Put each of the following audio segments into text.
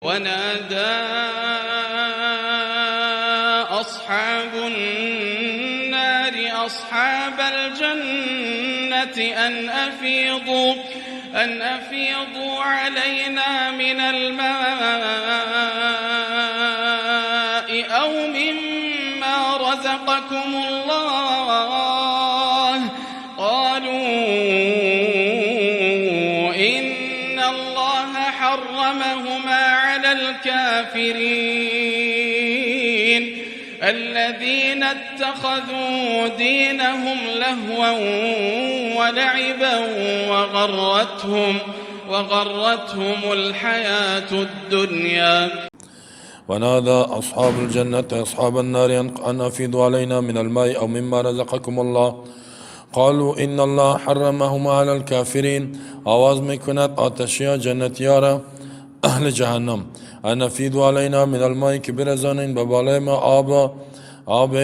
ونادى أصحاب النار أصحاب الجنة أن أفيضوا علينا من الماء أو مما رزقكم الله قالوا إن الله حرمهما على الكافرين الذين اتخذوا دينهم لهوا ولعبا وغرتهم الحياة الدنيا. ونادى أصحاب الجنة أصحاب النار أن أفيضوا علينا من الماء أو مما رزقكم الله قالوا إن الله حرمهما على الكافرين. آواز میکند آتشیا جنتیا را اهل جهنم ان افیضوا علینا من الماء که برزانین به بالای ما آب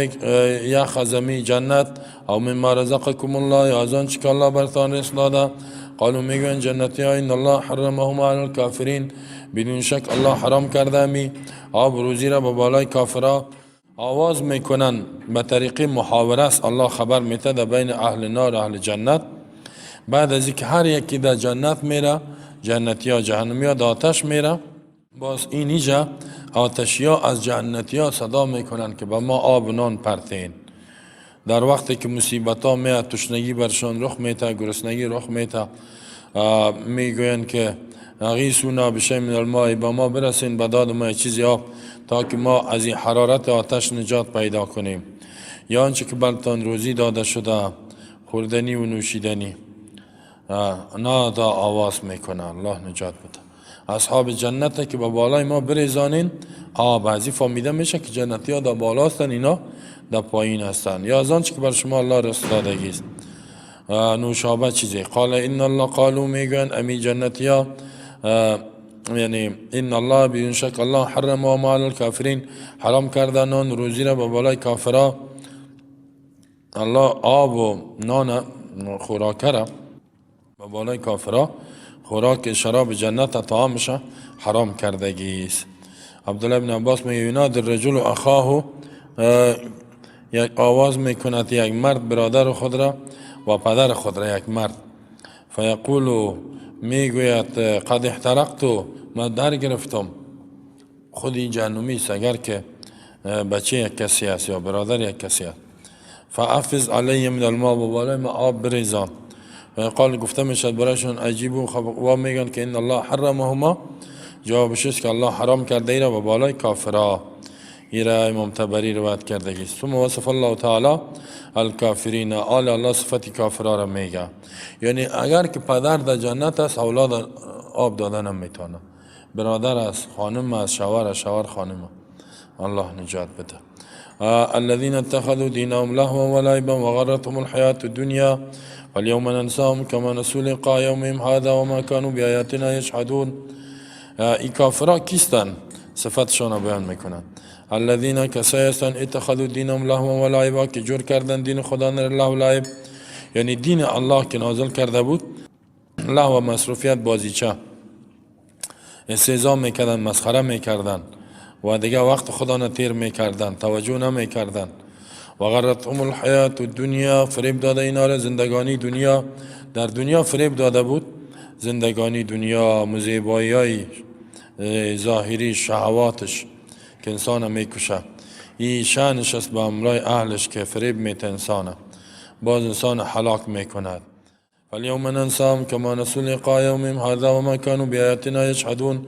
یخ از جنت او مما رزقکم الله یا از آنچه که الله برتان رزق داده. قالوا میگویند جنتی ها ان الله حرمهما علی الکافرین، بدون شک الله حرام کرده می آب روزی را به بالای کافرها. آواز میکنن به طریق محاوره است، الله خبر میده در بین اهل نار و اهل جنت. بعد از اینکه هر یکی در جنت میره، جنتی ها جهنمی ها در آتش میره، باز اینجا آتشی ها از جنتی ها صدا میکنن که به ما آب و نان پرتین. در وقتی که مصیبت ها میاد، تشنگی برشان رخ میته، گرسنگی رخ میته، میگوین که اغیثونا بشیء من الماء، به ما برسین به داد ما چیزی آب تا که ما از این حرارت آتش نجات پیدا کنیم، یا آنچه که برتان روزی داده شده خوردنی و نوشیدنی. نادا آواز میکنه الله نجات بده اصحاب جنت که به بالای ما بریزانین آب. از این فهمیده میشه که جنتی ها در بالا هستن، اینا در پایین هستن، یا از آنچه که بر شما الله رزق دادگی است نوشابه چیزی. قال ان الله قالوا میگن امی جنتی ها، یعنی ان الله بدون شک الله حرمهما علی الکافرین، حرام کرده نان روزی را به بالای کافرا. الله آب و نان خوراکه را به بالای کافرا، خوراک شراب جنت طعامش حرام کردگی است. عبدالله بن عباس میگه ینادی الرجل اخاه، یک آواز میکند یک مرد برادر خود را و پدر خود را، یک مرد فیقول میگوید قد احترقت، من در گرفتم. خود این جهنمی است اگر که بچه یک کسی است یا برادر یک کسی است. فافض علی من الماء، و بالای ما آب بریزان. و قال گفته میشد برایشون اجیبوا، و میگن که ان الله حرمهما، جوابش است که الله حرام کرده ایره و بالای کافرا. ایره امام طبری روایت کرده است. ثم وصف الله تعالی الکافرین، آل الله صفت کافرا را میگه. یعنی اگر که پدر در جنت است اولاد آب دادن هم میتونه، برادر است، خانم است، شوهر است، شوهر خانم. الله نجات بده. الذين اتخذوا دينهم لهوا ولعبا وغرتهم الحياة الدنيا فاليوم ننساهم كما نسوا لقاء يومهم هذا وما كانوا بآياتنا يجحدون. ای کافرا کیستن؟ صفتشان بیان میکنن. الذين کسایی هستند اتخذوا دینهم لهوا ولعبا، که جور کردن دین خدا را لهو و لعب، یعنی دین الله که نازل کرده بود لهو و مصروفیت، بازیچه، استهزا میکردن، مسخره میکردن و دیگه وقت خدا نه تیر میکردن، توجه نمیکردن. و غرتهم الحیات الدنیا، فریب داده اینا را زندگانی دنیا، در دنیا فریب داده بود زندگانی دنیا، مزیبایی های ظاهری، شهواتش که انسان میکشه. این شأنش است به امرای اهلش که فریب میته انسانه، باز انسان هلاک میکند. فاليوم ننساهم كما نسوا لقاء يومهم هذا وما كانوا بآياتنا يجحدون.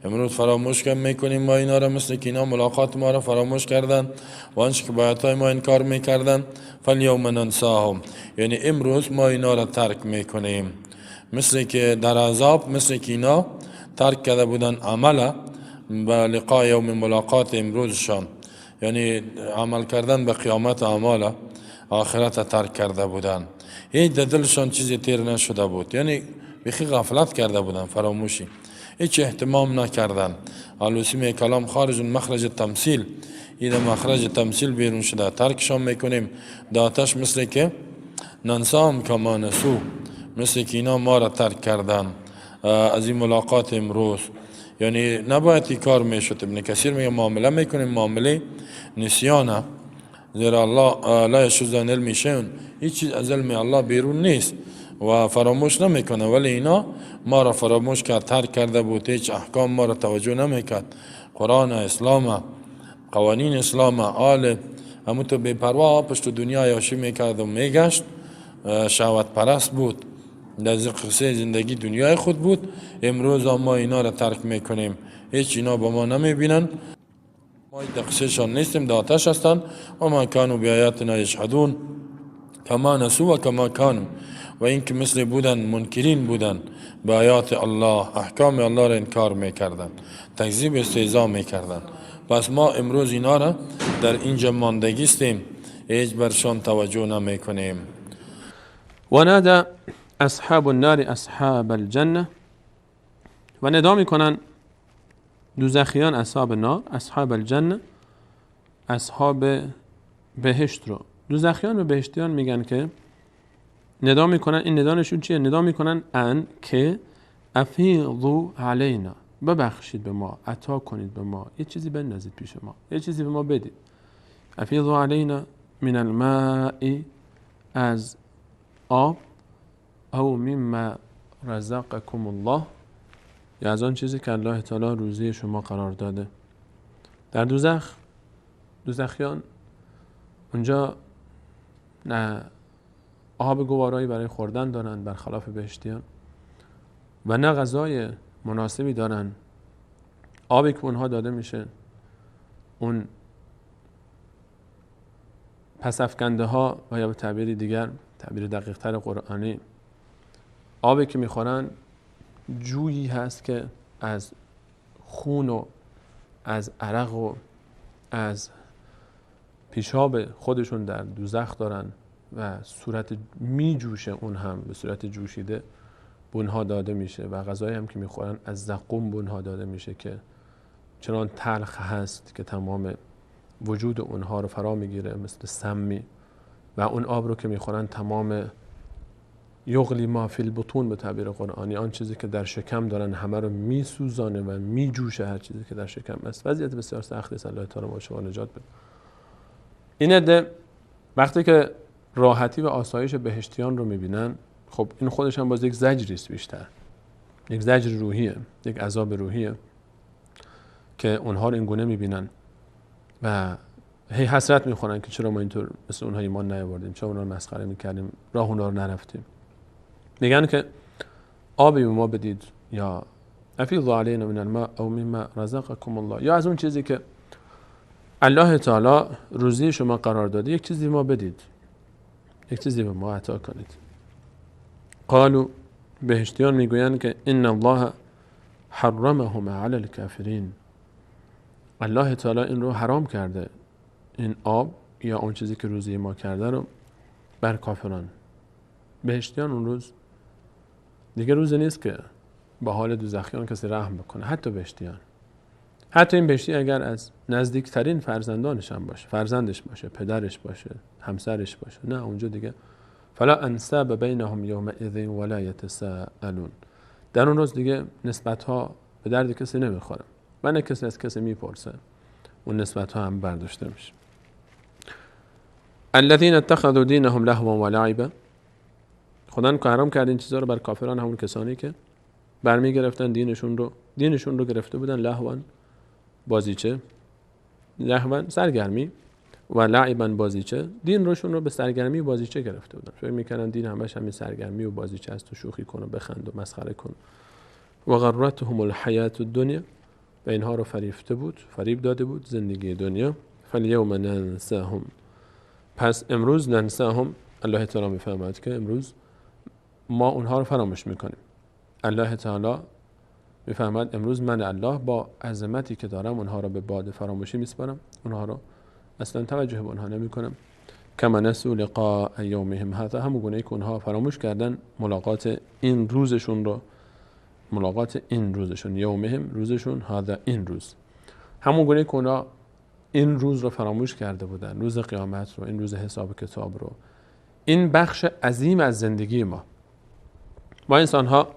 امروز فراموش کم میکنیم ما اینا را مثل که اینا ملاقات ما را فراموش کردن و آنچه که با آیات ما انکار میکردن. فالیوم ننساهم، یعنی امروز ما اینا را ترک میکنیم، مثل که در عذاب مثل که اینا ترک کرده بودن عمل به لقاء یوم، ملاقات امروزشان، یعنی عمل کردن به قیامت، اعمال آخرت ترک کرده بودن، هیچ در دلشان چیزی تیر نشده بود، یعنی بیخی غفلت کرده بودن، فراموشی، هیچ اهتمام نکردن. آلوسی می کلام خارج مخرج تمثیل، این مخرج تمثیل بیرون شده، ترکشان میکنیم در آتش، مثل که ننساهم کما نسوا، مثل که اینا ما را ترک کردن از این ملاقات امروز. یعنی نباید این کار میشد. ابن کثیر میگه معامله میکنیم، معامله نسیانه، زیرا الله لا یشذ عن علمه شیء، هیچ چیز از علم الله بیرون نیست و فراموش نمیکنه، ولی اینا ما را فراموش کرد، ترک کرده بود، هیچ احکام ما را توجه نمیکرد، قرآن، اسلام، قوانین اسلام، آل همون تو بی پروا پشت دنیا یاشی میکرد و میگشت، شهوت پرست بود، در قصه زندگی دنیای خود بود. امروز ما اینا را ترک میکنیم، هیچ اینا با ما نمیبینن، ما در قصهشان نیستیم، در آتش هستند. و ما کانوا بآیاتنا یجحدون کما نسوا و کما کانوا، و اینکه مثل بودن منکرین بودن به آیات الله، احکام الله را انکار میکردن، تکذیب استهزا میکردن. پس ما امروز اینا را در اینجا ماندگیستیم، هیچ برشان توجه نمیکنیم. و نادى اصحاب النار اصحاب الجنه، و ندا میکنن دوزخیان اصحاب النار، اصحاب الجنه، اصحاب بهشت رو. دوزخیان و بهشتیان میگن که ندا میکنن، این ندانشون چیه؟ ندا میکنن ان که افیضوا علینا، ببخشید به ما، عطا کنید به ما، یه چیزی بندازید پیش ما، یه چیزی به ما بدید. افیضوا علینا من الماء، از آب، او مما رزقکم الله، یا از آن چیزی که الله تعالی روزی شما قرار داده. در دوزخ، دوزخیان اونجا نه آب گوارایی برای خوردن دارن برخلاف بهشتیان، و نه غذای مناسبی دارن. آبی که اونها داده میشه، اون پس افکنده ها و یا به تعبیر دیگر، تعبیر دقیق تر قرآنی، آبی که میخورن جویی هست که از خون و از عرق و از پیشاب خودشون در دوزخ دارن و صورت میجوشه، اون هم به صورت جوشیده بونها داده میشه، و غذایی هم که میخورن از زقوم بونها داده میشه که چنان تلخ هست که تمام وجود اونها رو فرا میگیره مثل سمی، و اون آب رو که میخورن تمام یغلی ما فی البطون، به تعبیر قرآنی آن چیزی که در شکم دارن همه رو میسوزانه و میجوشه، هر چیزی که در شکم است. وضعیت بسیار سختی است. الله تعالی ما شما نجات بده. این عده وقتی که راحتی و آسایش بهشتیان رو میبینن، خب این خودش هم باز یک زجری است، بیشتر یک زجر روحیه، یک عذاب روحیه که اونها رو این گونه میبینن و هی حسرت میخورن که چرا ما اینطور مثل اونها ایمان نیاوردیم، چرا اونها رو مسخره میکردیم، راه اونها رو نرفتیم. میگن که آبی به ما بدید، یا افیضوا علینا من الماء او مما رزقکم الله، یا از اون چیزی که الله تعالی روزی شما قرار داده یک چیزی ما بدید، یک چیزی به ما عطا کنید. قالوا، بهشتیان میگویند که ان الله حرمهما علی الکافرین، الله تعالی این رو حرام کرده، این آب یا اون چیزی که روزی ما کرده رو بر کافران. بهشتیان اون روز دیگه روز نیست که با حال دوزخیان کسی رحم بکنه، حتی بهشتیان، حتی این بهشتی اگر از نزدیکترین فرزندانش هم باشه، فرزندش باشه، پدرش باشه، همسرش باشه، نه اونجا دیگه فلا انساب بینهم یومئذ ولا یتساءلون، در اون روز دیگه نسبت ها به درد کسی نمیخوره و نه کسی از کسی میپرسه، اون نسبت ها هم برداشته میشه. الذین اتخذوا دینهم لهوا و لعبا، خدا که حرام کرد این چیزا رو بر کافران، همون کسانی که برمی گرفتن دینشون رو گرفته بودن لهوان بازیچه، لهوان سرگرمی و لعبا بازیچه، دین روشون رو به سرگرمی و بازیچه گرفته بودن، فکر میکنن دین همش همین سرگرمی و بازیچه است و شوخی کن و بخند و مسخره کن. و غرتهم الحیات الدنیا، و اینها رو فریفته بود، فریب داده بود زندگی دنیا. فالیوم ننساهم، پس امروز ننساهم، الله تعالی میفرماید که امروز ما اونها رو فراموش میکنیم. الله تعالی میفرماید امروز من الله با عظمتی که دارم اونها رو به باد فراموشی میسپارم، اونها رو اصلا توجه به اونها نمیکنم. کما نسوا لقاء یومهم هذا، همون گونه که اونها فراموش کردن ملاقات این روزشون رو، ملاقات این روزشون، یومهم روزشون، هذا این روز، همون گونه که اونها این روز رو فراموش کرده بودن، روز قیامت رو، این روز حساب کتاب رو، این بخش عظیم از زندگی ما. ما انسان ها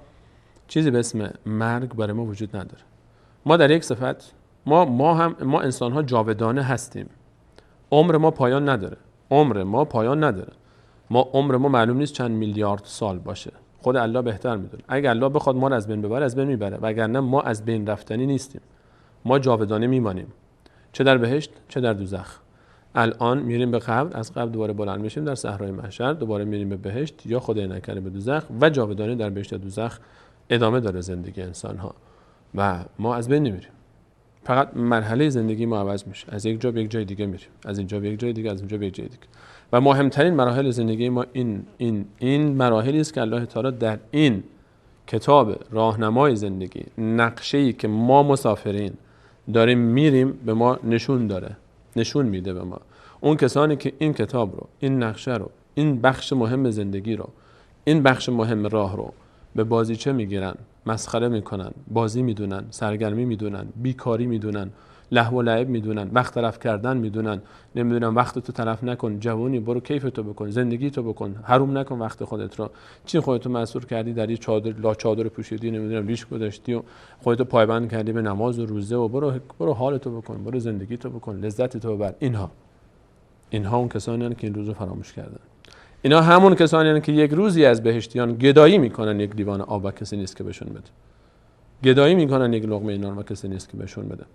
چیزی به اسم مرگ برای ما وجود نداره. ما در یک صفت، ما انسان ها جاودانه هستیم. عمر ما پایان نداره. عمر ما پایان نداره. ما عمر ما معلوم نیست چند میلیارد سال باشه. خود الله بهتر میدونه. اگر الله بخواد ما رو از بین ببره از بین میبره، وگرنه ما از بین رفتنی نیستیم. ما جاودانه میمانیم، چه در بهشت چه در دوزخ. الان میریم به قبر، از قبر دوباره بلند میشیم در صحرای محشر، دوباره میریم به بهشت یا خدای نکرده به دوزخ، و جاودانه در بهشت یا دوزخ ادامه داره زندگی انسان ها و ما از بین نمیریم. فقط مرحله زندگی ما عوض میشه، از یک جا به یک جای دیگه میریم، از اینجا به یک جای دیگه، از اینجا به یک جای دیگه. و مهمترین مراحل زندگی ما این مراحلی است که الله تعالی در این کتاب راهنمای زندگی، نقشه‌ای که ما مسافرین داریم میریم، به ما نشون داره، نشون میده به ما. اون کسانی که این کتاب رو، این نقشه رو، این بخش مهم زندگی رو، این بخش مهم راه رو به بازیچه میگیرن، مسخره میکنن، بازی میدونن، سرگرمی میدونن، بیکاری میدونن، لهو و لعب میدونن، وقت تلف کردن میدونن، نمیدونم وقت تو تلف نکن، جوانی برو کیف تو بکن، زندگی تو بکن، حروم نکن وقت خودت رو، چی خودتو مسئول کردی در یه چادر، لا چادر پوشیدی، نمیدونم ریش گذاشتی و خودتو پایبند کردی به نماز و روزه و برو حالتو بکن، برو زندگی تو بکن، لذت تو ببر. اینها اون کسانی هستند که این روزو فراموش کردن. اینا همون کسانی هستند که یک روزی از بهشتیان گدایی میکنن یک لیوان آب و کسی نیست که بهشون بده. گدایی میکنن یک لقمه نان و کسی نیست که بهشون بده.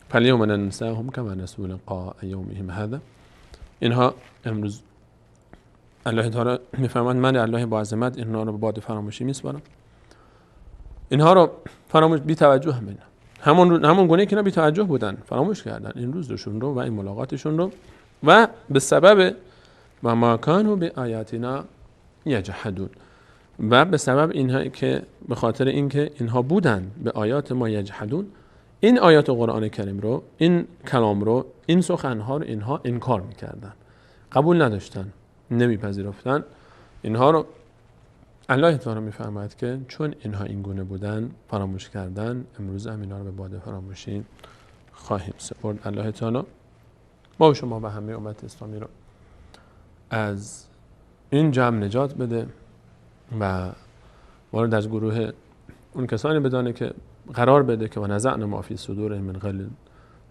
فالیوم ننساهم کما نسوا لقاء یومهم هذا. اینها امروز الله تعالی میفرماید من الله با عظمت اینها رو به باد فراموشی میسپارم. اینها رو فراموش، بی توجه هم اینا. همون گونه که اینا بی توجه بودن، فراموش کردن این روزشون رو و این ملاقاتشون رو، و به سبب و ما کانوا به آیاتنا یجحدون، و به سبب اینها که به خاطر اینکه اینها بودن به آیات ما یجحدون، این آیات قرآن کریم رو، این کلام رو، این سخنها رو اینها انکار میکردن، قبول نداشتن، نمیپذیرفتن اینها رو. الله تعالی میفرماید که چون اینها این گونه بودن، فراموش کردن، امروز هم اینها رو به باد فراموشی خواهیم سپرد. الله تعالی ما و شما و همه امت اسلامی رو از این جمع نجات بده و وارد از گروه اون کسانی بدانه که قرار بده که و نزعنا ما فی صدورهم من غل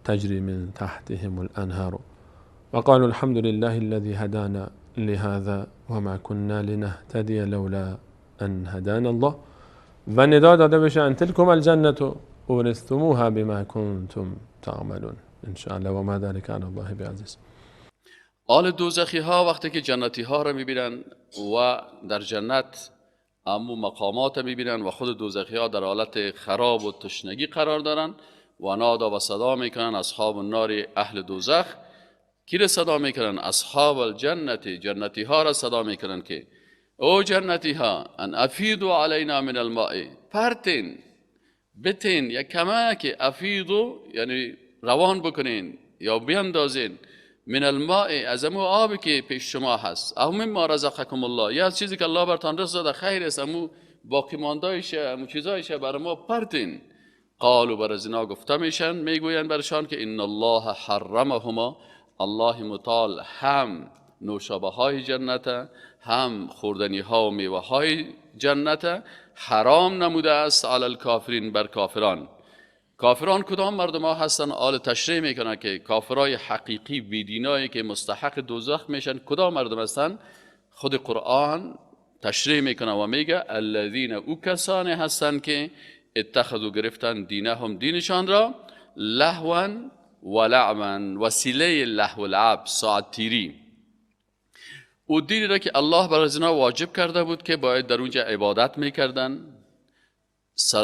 تجری من تحتهم الانهار و قالوا الحمد لله الذي هدانا لهذا وما كنا لنهتدي لولا ان هدانا الله، و ندا داده بشه ان تلكم الجنة اورثتموها بما كنتم تعملون ان شاء الله و ما ذلك علی الله بعزیز. آل دوزخی ها وقتی که جنتی ها را میبینن و در جنت امو مقامات میبینن و خود دوزخی ها در حالت خراب و تشنگی قرار دارن، و نادا و صدا میکنن اصحاب النار اهل دوزخ. کی را صدا میکنن؟ اصحاب الجنت، جنتی ها را صدا میکنن که او جنتی ها، ان افیدوا علینا من الماء، پرتین بتین یا کمک، افیدو یعنی روان بکنین یا بیندازین، من الماء از امو آبی که پیش شما هست، او مما رزقکم الله، یا از چیزی که الله برتان رزق داده خیر است، امو باقی ماندایشه، امو چیزایشه بر ما پرتین. قالوا بر از اینا گفته میشن، میگوین برشان که ان الله حرمهما، الله متعال هم نوشابه های جنت، هم خوردنی ها و میوه های جنت حرام نموده است علی الکافرین، بر کافران. کافران کدام مردم ها هستن؟ آل تشریح میکنن که کافرای حقیقی بیدینایی که مستحق دوزخ میشن کدام مردم هستن؟ خود قرآن تشریح میکنه و میگه الذین، او کسانی هستن که اتخذوا گرفتن دینهم دینشان را لهوا و لعبا، وسیله لهو و لعب، ساعت تیری. او دینی را که الله بر از اینا واجب کرده بود که باید در اونجا عبادت میکردن،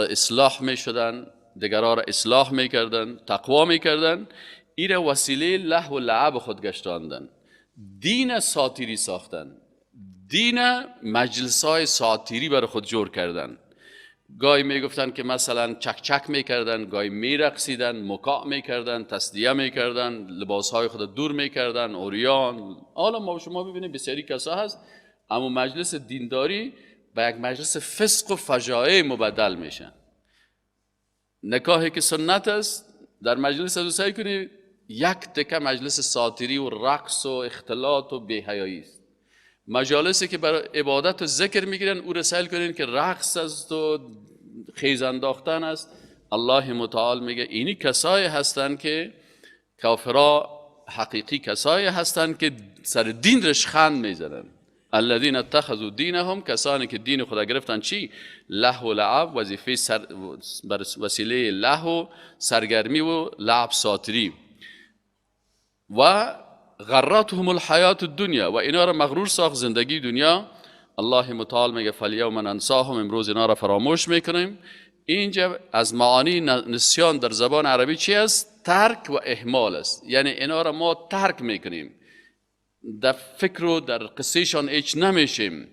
اصلاح میشدن، دیگرها را اصلاح میکردن، تقوا میکردن، این را وسیله لهو و لعب خود گشتاندن، دین ساتیری ساختن، دین مجلس‌های ساتیری برای خود جور کردن. گاهی میگفتن که مثلا چک چک میکردن، گاهی میرقصیدن، مکاع میکردن، تسدیه میکردن، لباسهای خود دور میکردن، عریان. حالا ما شما ببینیم بسیاری کسا هست اما مجلس دینداری به یک مجلس فسق و فجایع مبدل میشن. نکاحی که سنت است در مجلس از سعی کنی یک تکه مجلس ساتیری و رقص و اختلاط و بی‌حیایی است. مجالسی که برای عبادت و ذکر میگیرن او را سعی کنین که رقص است و خیز انداختن است. الله متعال میگه اینی کسایی هستند که کافرا حقیقی کسایی هستند که سر دین رشخند میزنن. الذین اتخذوا دینهم، کسانی که دین خدا گرفتن چی؟ لهو و لعب، وظیفه بر وسیله لهو، سرگرمی و لعب ساتری. و غرتهم الحیات الدنیا، و اینا را مغرور ساخت زندگی دنیا. الله متعال میگه فالیوم ننساهم، امروز اینا را فراموش میکنیم. اینجا از معانی نسیان در زبان عربی چی است؟ ترک و اهمال است. یعنی اینا را ما ترک میکنیم، در فکر و در قصهشان هیچ نمیشیم.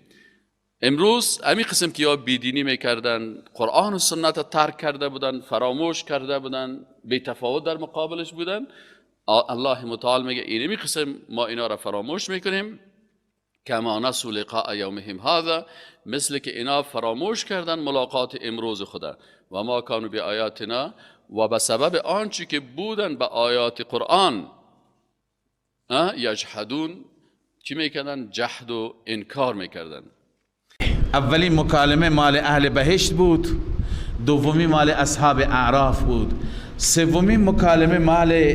امروز همین قسم که یا بیدینی میکردن، قرآن و سنت ترک کرده بودن، فراموش کرده بودن، بی تفاوت در مقابلش بودن، الله متعال میگه اینمی قسم ما اینا را فراموش میکنیم. کما نسوا لقاء یومهم هذا، مثل که اینا فراموش کردن ملاقات امروز خدا. و ما کانوا بآیاتنا، و به سبب آنچه که بودن به آیات قرآن یجحدون، چی میکردن؟ جحد و انکار میکردن. اولین مکالمه مال اهل بهشت بود، دومی مال اصحاب اعراف بود، سومین مکالمه مال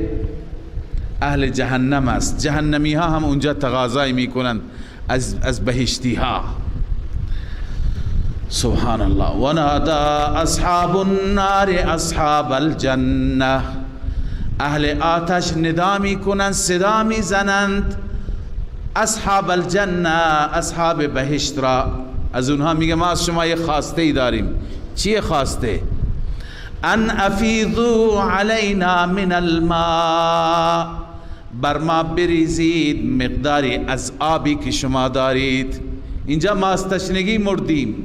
اهل جهنم است. جهنمی ها هم اونجا تقاضای میکنند از بهشتی ها. سبحان الله. و نادى اصحاب النار اصحاب الجنه، اهل آتش ندا میکنند، صدا میزنند اصحاب الجنه، اصحاب بهشت را. از اونها میگه ما از شما یه خواسته ای داریم. چیه خواسته؟ ان افیضوا علینا من الماء، بر ما بریزید مقداری از آبی که شما دارید. اینجا ما از تشنگی مردیم،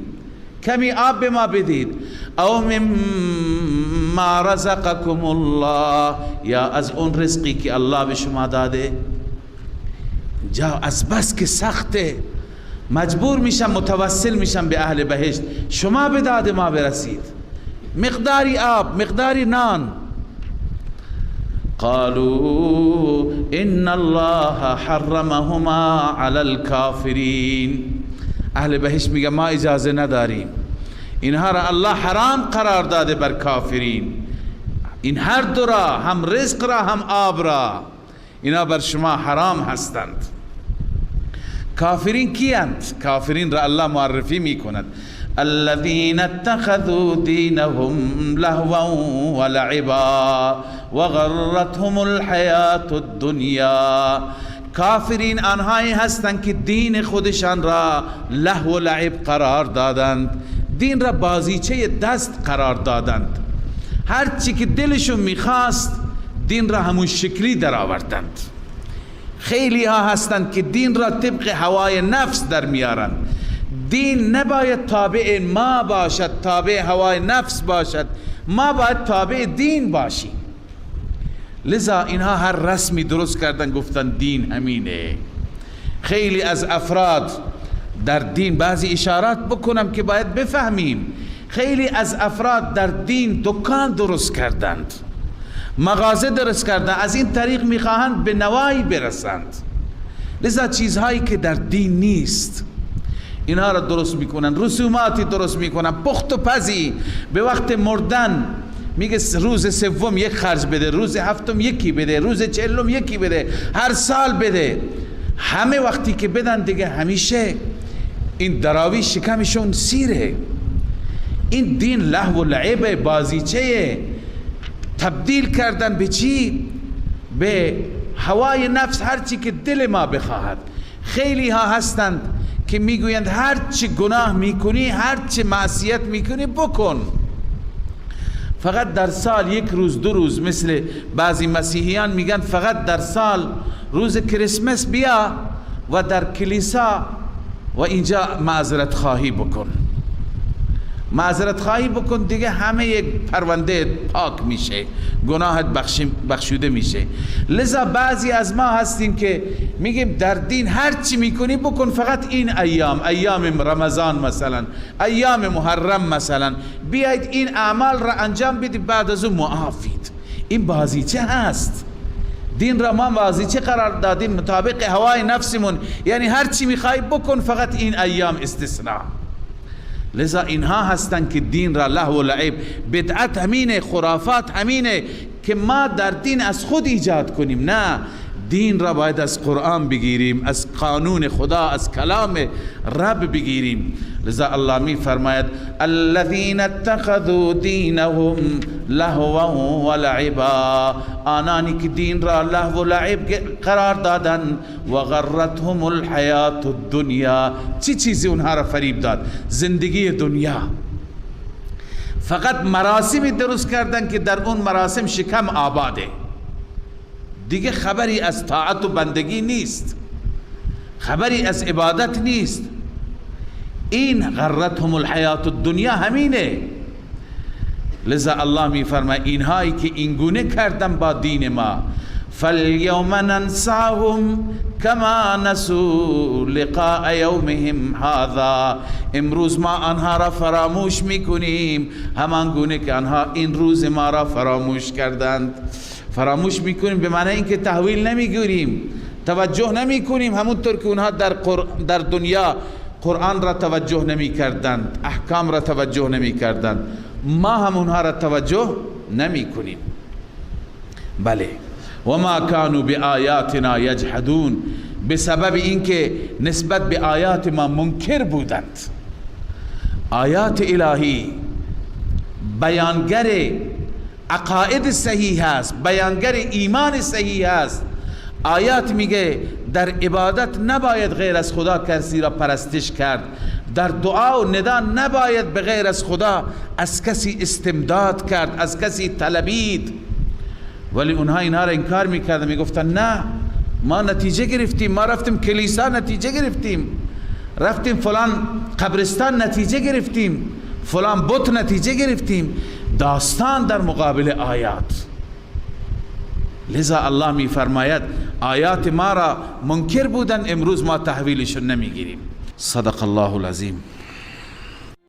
کمی آب به ما بدید. او مما رزقکم الله، یا از اون رزقی که الله به شما داده. اینجا از بس که سخته مجبور میشم، متوسل میشم به اهل بهشت، شما به داد ما برسید، مقداری آب، مقداری نان. قالوا ان الله حرمهما علی الكافرین. اهل بهشت میگه ما اجازه نداریم، اینها را الله حرام قرار داده بر کافرین، این هر دو را، هم رزق را هم آب را، اینا بر شما حرام هستند. کافرین کیند؟ کافرین را الله معرفی میکند. الذين اتخذوا دينهم لهوا ولعبا وغرتهم الحیات الدنیا. کافرین آنهایی هستند که دین خودشان را لهو و لعب قرار دادند، دین را بازیچه دست قرار دادند، هر چی که دلشون میخواست دین را همون شکلی در آوردند. خیلی ها هستند که دین را طبق هوای نفس در میارند. دین نباید تابع ما باشد، تابع هوای نفس باشد، ما باید تابع دین باشیم. لذا اینها هر رسمی درست کردن گفتن دین همینه. خیلی از افراد در دین، بعضی اشارات بکنم که باید بفهمیم، خیلی از افراد در دین دکان درست کردند، مغازه درست کردند، از این طریق میخواهند به نوایی برسند. لذا چیزهایی که در دین نیست اینها را درست میکنن، رسوماتی درست میکنن، پخت و پزی. به وقت مردن میگه روز سوم یک خرج بده، روز هفتم یکی بده، روز چهلم یکی بده، هر سال بده. همه وقتی که بدن دیگه همیشه این دراوی شکمشون سیره. این دین لهو و لعب، بازیچه، تبدیل کردن به چی؟ به هوای نفس، هر چی که دل ما بخواهد. خیلی ها هستند که میگویند هر چی گناه میکنی، هر چی معصیت میکنی بکن، فقط در سال یک روز دو روز، مثل بعضی مسیحیان میگن فقط در سال روز کریسمس بیا و در کلیسا و اینجا معذرت خواهی بکن، معذرت خواهی بکن، دیگه همه یک پرونده پاک میشه، گناهت بخشوده میشه. لذا بعضی از ما هستیم که میگیم در دین هر چی میکنی بکن، فقط این ایام، ایام رمضان مثلا، ایام محرم مثلا، بیاید این اعمال را انجام بدید، بعد از اون معافید. این بازیچه هست. دین را ما بازیچه قرار دادیم مطابق هوای نفسمون، یعنی هر چی میخوای بکن، فقط این ایام استثناء. لذا اینها هستند که دین را لهو و لعب، بدعت همینه، خرافات همینه که ما در دین از خود ایجاد کنیم. نه، دین را باید از قرآن بگیریم، از قانون خدا، از کلام رب بگیریم. لذا الله می فرماید الذین اتخذوا دینهم لهوا و لعبا، آنانی که دین را لهو و لعب قرار دادن، و غرتهم الحیات الدنیا. چه چیزی اونها را فریب داد؟ زندگی دنیا. فقط مراسمی درست کردن که در اون مراسم شکم آباده، دیگه خبری از طاعت و بندگی نیست، خبری از عبادت نیست. این غرتهم الحیات الدنیا همینه. لذا الله می فرماید اینهایی که اینگونه کردن با دین ما، فالیوم ننساهم کما نسوا لقاء یومهم هذا، امروز ما آنها را فراموش میکنیم همان گونه که آنها این روز ما را فراموش کردند. فراموش میکنیم به معنی اینکه تحویل نمیگیریم، توجه نمیکنیم، همونطور که اونها در دنیا قرآن را توجه نمیکردند، احکام را توجه نمیکردند، ما هم اونها را توجه نمیکنیم. بله، و ما کانوا بآیاتنا یجحدون، به سبب اینکه نسبت به آیات ما منکر بودند. آیات الهی بیانگر عقاید صحیح است، بیانگر ایمان صحیح است. آیات میگه در عبادت نباید غیر از خدا کسی را پرستش کرد، در دعا و ندا نباید به غیر از خدا از کسی استمداد کرد، از کسی طلبید. ولی اونها اینها را انکار میکردن، میگفتن نه، ما نتیجه گرفتیم، ما رفتیم کلیسا نتیجه گرفتیم، رفتیم فلان قبرستان نتیجه گرفتیم، فلان بت نتیجه گرفتیم. داستان در مقابل آیات. لذا الله می فرماید آیات ما را منکر بودن، امروز ما تحویلشون نمیگیریم. صدق الله العظیم.